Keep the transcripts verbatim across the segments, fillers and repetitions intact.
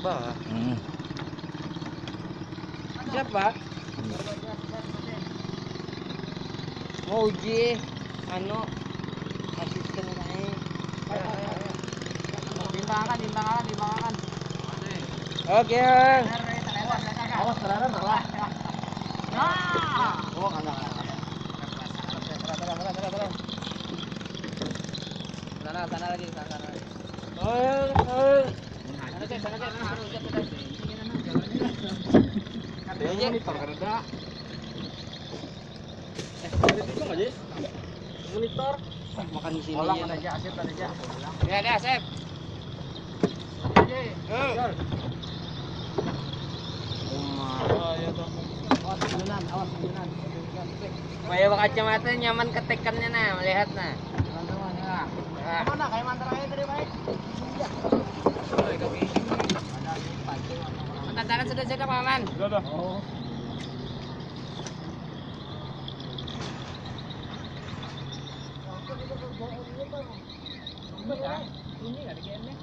Hmm. Siapa? Mau uji anu asisten kae. Timbangan, timbangan, timbangan. Oke. Awas, ternyata salah. Nah. Oh, enggak, enggak, enggak. Sana, sana lagi, sana, sana lagi. Oh, oh. Monitor kada ada. Eh, ada juga nggak, Jis? Monitor. Ah, makan di sini. Ulang aja, Asep, aja. Ya, ada, Asep. Awas, ayunan, awas, ayunan. Supaya kacamata nyaman ketekannya, nah, melihat, nah. Teman-teman, ya. Nah. Mana kayak mantra aja tadi, baik? Tantangan sudah siap, Paman. Sudah, sudah. Oh. Ini kah? Ini kah di G M-nya?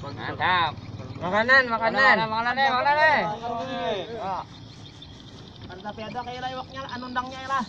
Mantap. Makanan, makanan. Makanan, makanan, eh, makanan, eh. Makanan, eh. Ah. Ada tapi ada kayak lah iwaknya, anu undangnya lah.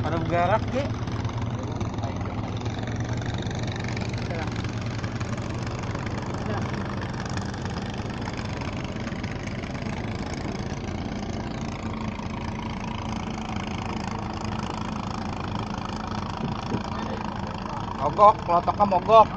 Pada begarak, Ki. Mogok, kelotoknya mogok.